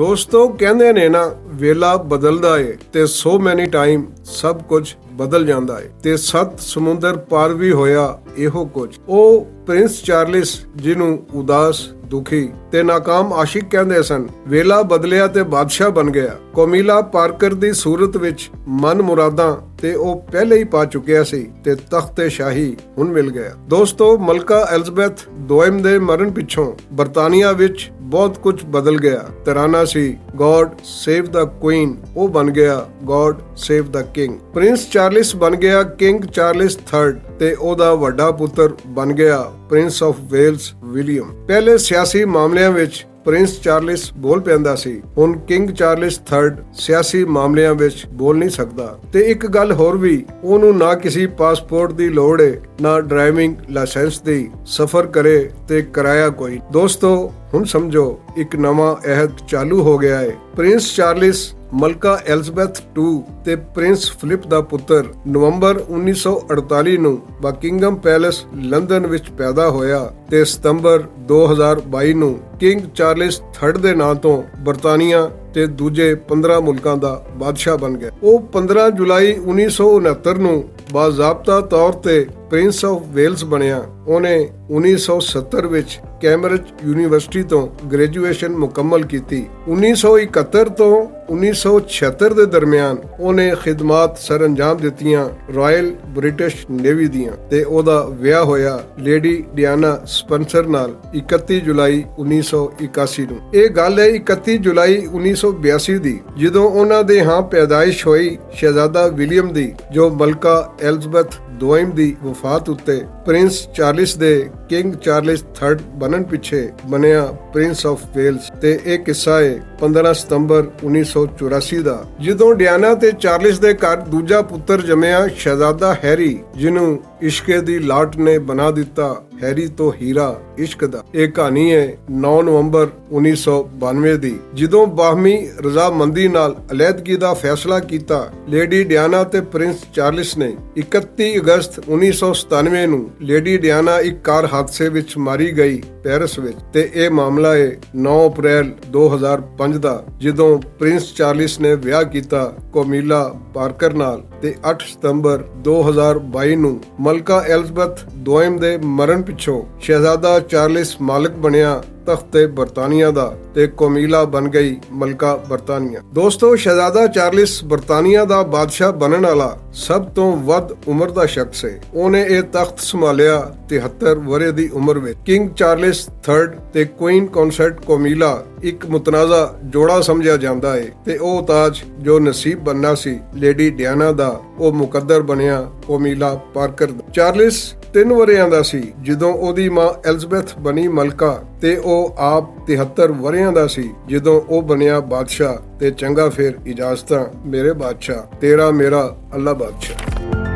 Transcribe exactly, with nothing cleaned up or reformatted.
دوستو، کہندے نے نا، ویلا بدلدا اے تے سو مینی ٹائم سب کچھ بدل جاندا اے۔ تے ست سمندر پار وی ہویا ایہو کچھ۔ او پرنس چارلس، جنوں اداس، دکھی تے ناکام عاشق کہندے سن، ویلا بدلیا تے بادشاہ بن گیا۔ کومیلا پارکر دی صورت وچ من مراداں تے او پہلے ہی پا چکیا سی تے تخت شاہی ہن مل گیا۔ دوستو، ملکہ ایلزبتھ دوئم دے مرن پچھوں برطانیہ وچ بہت کچھ بدل گیا۔ ترانہ سی، گاڈ سیو دا کوئین، او بن گیا، God save the king. Prince Charles بن گیا کنگ چارلس تھرڈ تے او دا وڈا پتر بن گیا پرنس آف ویلز ولیم۔ پہلے سیاسی معاملیاں وچ پرنس چارلس بول پیندا سی، ہن کنگ چارلس تھرڈ سیاسی معاملیاں وچ بول نہیں سکدا۔ تے اک گل ہور وی، اونوں نہ کسی پاسپورٹ دی لوڑ ہے، نہ ڈرائیونگ لائسنس دی۔ سفر کرے تے کرایا کوئی۔ دوستو، ہن سمجھو، اک نواں عہد چالو ہو گیا ہے۔ پرنس چارلس، ملکہ ایلزبتھ ٹو تے پرنس فلپ دا پتر، نومبر انیس سو اڑتالی نوں بکنگم پیلس لندن وچ پیدا ہویا تے ستمبر دو ہزار بائی نوں کنگ چارلس تھرڈ دے ناں توں برطانیہ تے دوجے پندرہ ملکاں دا بادشاہ بن گیا۔ او پندرہ جولائی انیس سو انہتر نوں باضابطہ طور تے پرنس آف ویلز بنیا۔ اونے انیس سو ستر وچ کیمبرج یونیورسٹی توں گریجویشن مکمل کیتی۔ انیس سو اکہتر توں انیس سو چھہتر دے درمیان اونے خدمات سر انجام دتیاں رائل برٹش نیوی دیاں تے اوہدا ویاہ ہویا لیڈی ڈیانا سپنسر نال اکتی جولائی انیس سو اکاسی نوں۔ ایہہ گل ہے اکتی جولائی انیس سو بیاسی دی، جدوں انہاں دے ہاں پیدائش ہوئی شہزادہ ولیم دی، جو ملکہ ایلزبتھ دوئم دی وفات اتے پرنس چارلس دے کنگ چارلس تھرڈ بنن پچھے بنیا پرنس آف ویلز۔ تے ایہہ قصہ ہے پندرہ ستمبر انیس سو چوراسی دا، جدوں ڈیانا تے چارلس دے گھر دوجا پتر جمیا، شہزادہ ہیری، جنوں عشقے دی لاٹ نے بنا دتا ہیری تو ہیرا عشق دا۔ ایہہ کہانی ہے نو نومبر انیس سو بانوے دی، جدوں باہمی رضامندی نال علیحدگی دا فیصلہ کیتا۔ لیڈی ڈیانا تے پرنس چارلس نے اکتی اگست انیس سو ستانوے نوں لیڈی ڈیانا اک کار حادثے وچ ماری گئی پیرس وچ۔ تے ایہہ معاملہ ہے نو اپریل دو ہزار پنج دا، جدوں پرنس چارلس نے ویاہ کیتا کومیلا پارکر نال۔ تے اٹھ ستمبر دو ہزار بائی نوں ملکہ ایلزبتھ دوئم دے مرن پچھوں شہزادہ چارلس مالک بنیا تخت برطانیہ دا، تے کومیلا بن گئی ملکہ برطانیہ۔ دوستو، شہزادہ چارلس برطانیہ دا بادشاہ بنن والا سب توں ودھ عمر دا شخص ہے۔ اونے ایہہ تخت سنبھالیا تہتر ورے دی عمر وچ۔ کنگ چارلس تھرڈ تے کوئین کانسرٹ کومیلا اک متنازع جوڑا سمجھیا جاندا ہے، تے او تاج جو نصیب بننا سی لیڈی ڈیانا دا، او مقدر بنیا کومیلا پارکر دا۔ چارلس تن وریاں دا سی جدوں اوہدی ماں ایلزبتھ بنی ملکہ، تے او آپ تہتر وریاں دا سی جدوں او بنیا بادشاہ۔ تے چنگا، فیر اجازتاں میرے بادشاہ، تیرا میرا اللہ بادشاہ۔